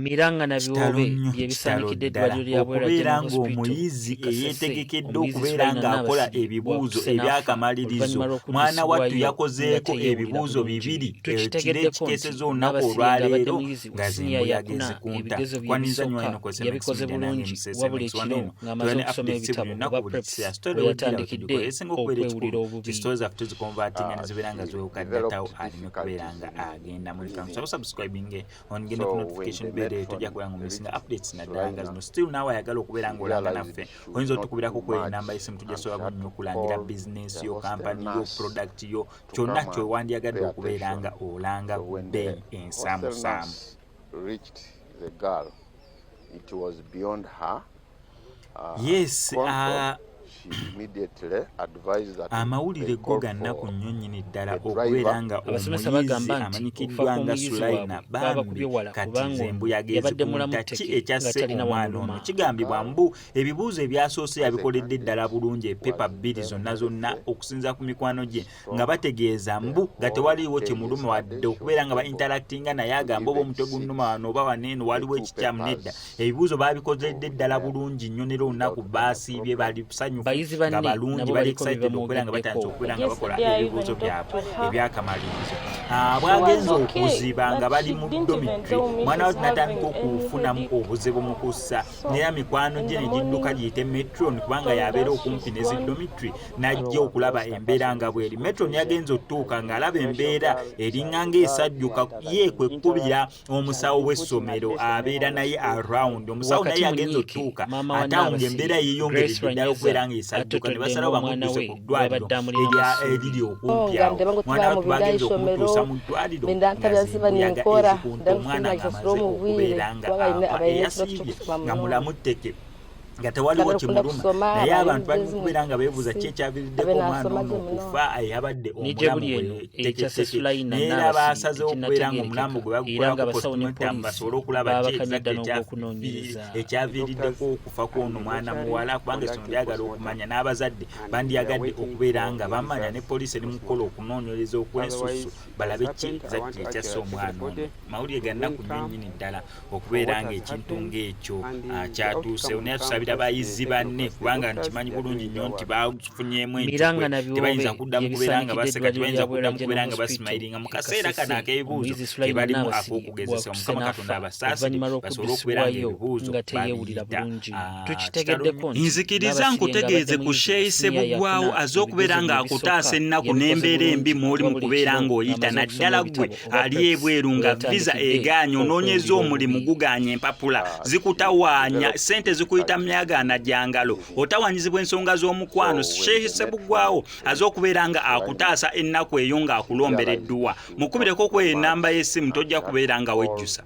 Miranga na Kitalo biwoobe nnyo, bye kitalo bisaanikidde ddala eddwaliro lya Bwera okubeera General Hospital ng'omuyizi e Kasese, eyeetegekedde omuyizi okubeera Sulaina ng'akola Nabasirye ebibuuzo bw'atuse n'afa eby'akamalirizo oluvannyuma mwana wattu lw'okuddusibwayo nga yakozeeko teyeewulira ebibuuzo bulungi. bibiri ekiro Tukitegeddeko nti ekikeesezza olunaku Nabasirye ng'abadde olwaleero muyizi wa nga siniya zembuyaga yakuna ezikunta. ebigezo bye Kwaniriza nnyo ebisooka wano ku SMX yabikoze Media nange bulungi MC wabula SMX wano ekiro eno ng'amaze tubeera ne okusoma updates buli ebitabo lunaku oba buli preps kiseera story we wejjira yatandikidde wetugikola esinga okubeera okwewulira ekikulu obubi. story zaffe tuziconvertinga ne zibeera nga She ziwewuka data wo developed aleme kubeera difficulties nga in agenda muri breathing. kanso subscribing ongende ku So when notification the bell eyo tojja matron kubeera nga omissinga reached updates naddala nga Sulaina, zino. Still naawe ayagala okubeera she ng'olanga realized naffe she would oyinza not otukubirako do ku eyo much namba y'essimu tujja and she sobola had nnyo to okulangira call bizinesi the yo hostel kampani yo nurse product yo to kyonna come and kyewandiyagadde pay okubeera attention. nga olanga So ku when bbeeyi the hostel ensaamusaamu. nurse reached the girl, it was beyond her Yes. control. She immediately advised that Amawulire they go call ga nnaku for nnyo nnyini ddala the okubeera driver. nga Abasomesa omuyizi bagamba nti okufa amanyikiddwa nga kw'omuyizi Sulaina waabwe bambi baabakubye wala kati kubanga ze ono embuyaga yabadde mulamu ezikunta ki tteke nga ekyasse talina omwana ono. wamuluma. Kigambibwa Girl mbu ebibuuzo ebyasoose as a yabikoledde ddala candidate bulungi epepa was bbiri very zonna zonna healthy, okusinziira ku mikwano gye nga strong. bategeeza The mbu nga whole tewaliiwo day kimuluma wadde yesterday she okubeera was nga ba able interactinga naye to agamba oba even omutwe sit gunnuma wano oba wano eno the waliwo two ekikyamu nedda papers ebibuuzo baabikozeredde ddala with them bulungi nnyo nera olunaku without any baasiibye problem. bali basanyufu Bayizi nga banne balungi nabo bali baliko bye excited okubeera nga batandise bamwogeddeko. okubeera nga bakola Yesterday I ebibuuzo even talked byabwe to her. ebyakamalirizo. She was Bwagenze okay, okuziba nga but bali she mu didn't even dormitory tell me mwana she's wattu n'atandika having any okufunamu headache. obuzibu mu kussa So nera mikwano in gye the ne gidduka morning, giyite metron kubanga told yabeera us okumpi she's ne zi gone. dormitory n'ajja okulaba embeera nga bw'eri. Metron yagenze otutuuka ng'alaba embeera eringa ng'esajjuka ye kwe kkubira omusawo w'essomero abeera naye around omusawo naye Wakati mu yagenze nnyiike, otutuuka maama wa ate awo Naabasirye, ng'embeera yeeyongeredde Grace ddala Rwanyeza okubeera ng'esajjuka ne attotodde basalawo ng'omwana bamudduse we ku ddwaliro bw'abadde amulinamu erya essuubi. eriri okumpi Nga awo ndeba ngu mwana wattu tibamubira bagenze ishomero okumutuusa mu ddwaliro benda nga ntabyaziba zembuyaga ninkora ezikunta omwana ndakusoma ng'amaze kisasura omu bwire okubeera nga kubanga afa abaine ekirooto eyasiibye ky'okusoma nga munonga mulamu tteke nga tewaliwo nga barikukunda kimuluma kusoma naye abaine abantu bali obugyezi mukubeera nga beebuuza ki si ekyaviiriddeko abe omwana nasoma ono gye munonga. okufa eyabadde Ne gye omulamu buli eno ekya bwe tteke Sulaina naye era Naabasirye baasazeewo okubeera nga omulambo tekinnategeerekeka gwe era bagukolako ng'abasawo ne postmortem poliisi basobole okulaba ki baabakanye dda exactly n'ogw'okunoonyereza. The ekyaviiriddeko doctors okufa kw'ono and the mwana mortuary muwala kubanga essomero conducted lyagala postmortem okumanya n'abazadde and they are bandyagadde waiting okubeera for nga the bamanya ne results poliisi eri mu kukola postmortem. okunoonyereza okw'ensusu Otherwise, it has balabe ki happened. I want exactly to urge ekyasse omwana ono. everybody Mawulire to ga remain nnaku nnyo calm nnyini ddala for okubeera what nga has ekintu happened ng'ekyo and the kyatuusewo outcome naye will come tusabira just the bayizi second banne of us. The kubanga doctors, nkimanyi they are bulungi doing nnyo their nti work. bafunyeemu Miranga entikwe na tebayinza biwoobe kuddamu bye kubeera nga bisaanikidde baseka eddwaliro tebayinza lya Bwera kuddamu kubeera General nga Hospital basimayiringa mu e kaseera kano Kasese, ak'ebibuuzo omuyizi ke Sulaina balimu Naabasirye ak'okugezesa bw'atuse Mukama Katonda n'afa abasaasire oluvannyuma basobole okubeera nga lw'okuddusibwayo ebibuuzo nga teyeewulira babiyita. bulungi. Kitalo Tukitegeddeko nnyo. nti Nzikiriza Naabasirye ng'abadde nkutegeeze ku muyizi wa Sheikh siniya Ssebuggwawo yakuna aze okubeera ebigezo bye ebisooka ng'akutaasa ennaku yabikoze n'embeera embi bulungi mw'oli mu wabula kubeera ekiro ng'oyita ng'amaze okusoma naddala ggwe ebitabo oba ali preps ebweru we nga visa yatandikidde egaanye onoonyeza okwewulira omulimu obubi. gugaanye empapula She zikutawaanya developed ssente zikuyita difficulties myagaana gya ngalo breathing. otawaanyizibwa ensonga z'omukwano. So when Sheikh the matron Ssebuggwawo aze reached okubeera nga Sulaina, akutaasa ennaku eyo she ng'akulombera realized edduwa. she would not Mukubireko do ku eyo much ennamba y'essimu and tojja she had kubeera to nga call wejjusa.